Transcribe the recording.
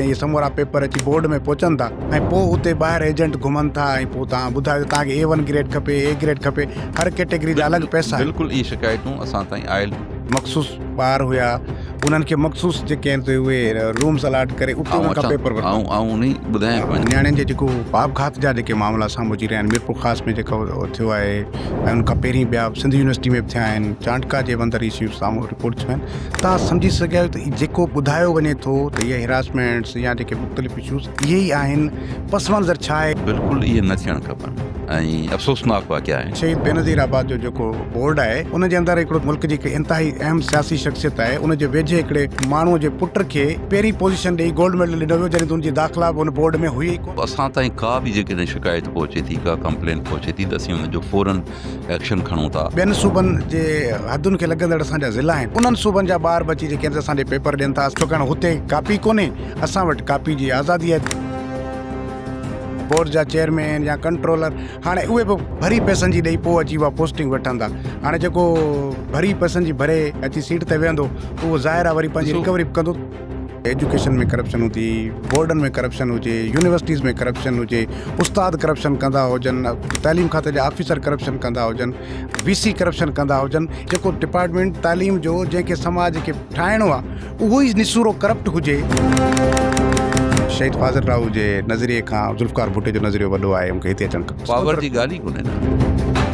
جڏهن اهي سمورا پيپر اچي بورڊ ۾ پهچن ٿا ۽ پوء اتي ٻاهر ايجنٽ گهمن ٿا ۽ پوء توهان ٻڌايو ته توهان کي اي ون گريڊ کپي اي گريڊ کپي هر ڪيٽيگري جا الڳ پئسا آهن. بلڪل اهي شڪايتون اسان تائين آيل. مخصوص ٻار هيا انهن کي مخصوص جيڪي آهن اهي رومز الاٽ ڪري اتي انهن کان پيپر ورتا. آئون آئون انهي ٻڌايان پيو. نياڻين جي جيڪو آپگهات جا جيڪي معاملا سامهون اچي رهيا آهن ميرپورخاص ۾ جيڪو ٿيو آهي ۽ ان کان پهرين ٻيا سنڌ يونيورسٽي ۾ به ٿيا آهن چانڊڪا جي اندر اشو سامهون رپورٽ ٿيون آهن توهان سمجهي سگهيا آهيو ته جيڪو ٻڌايو وڃي ٿو ته اهي هراسمينٽس يا جيڪي مختلف اشوز اهي ئي آهن پس منظر ڇا آهي؟ بلڪل اهي نه ٿيڻ کپن ۽ افسوسناڪ واقعا آهن. شهيد بينظير آباد جو جيڪو بورڊ آهي ان جي اندر هڪڙو ملڪ جي هڪ انتهائي اهم سياسي شخصيت آهي ان جي ويجهي هڪڙي ماڻهو جي پٽ کي پهرين پوزيشن ڏئي گولڊ ميڊل ڏنو ويو جڏهن ته ان جي داخلا به ان بورڊ ۾ هئي ئي ڪونه. اسان تائين ڪا به جيڪڏهن شڪايت پهچي ٿي ڪا ڪمپلين پهچي ٿي ته اسين ان جو فورن ايڪشن کڻون ٿا. ٻين صوبن جي حدن کي لڳندڙ اسان جا ضلعا آهن انهن صوبن جا ٻار به اچي جيڪي آهن اسان ڏي پيپر ڏين ٿا ڇاڪاڻ هتي ڪاپي ڪونهي اسان وٽ ڪاپي جي آزادي آهي. بورڊ جا چيئرمين يا ڪنٽرولر هاڻي اهي به ڀري پئسن جي ڏئي پوء اچي اها پوسٽنگ وٺن ٿا هاڻي جيڪو ڀري پئسن جي ڀري اچي سيٽ تي ويهندو اهو ظاهر آهي وري پنهنجي رڪوري به ڪندو. ايجوڪيشن ۾ ڪرپشن هجي، بورڊن ۾ ڪرپشن هجي، يونيورسٽيز ۾ ڪرپشن هجي، استاد ڪرپشن ڪندا هجن، تعليم کاتي جا آفيسر ڪرپشن ڪندا هجن، وي سي ڪرپشن ڪندا هجن، جيڪو ڊپارٽمينٽ تعليم جو جنهن کي سماج کي ٺاهڻو آهي اهو ئي نسورو ڪرپٽ هجي. شهيد فاضل راهو جي نظريي کان ذوالفقار ڀٽي جو نظريو وڏو آهي، مون کي هتي اچڻ کپي. پاور جي ڳالهه ئي ڪونهي نه.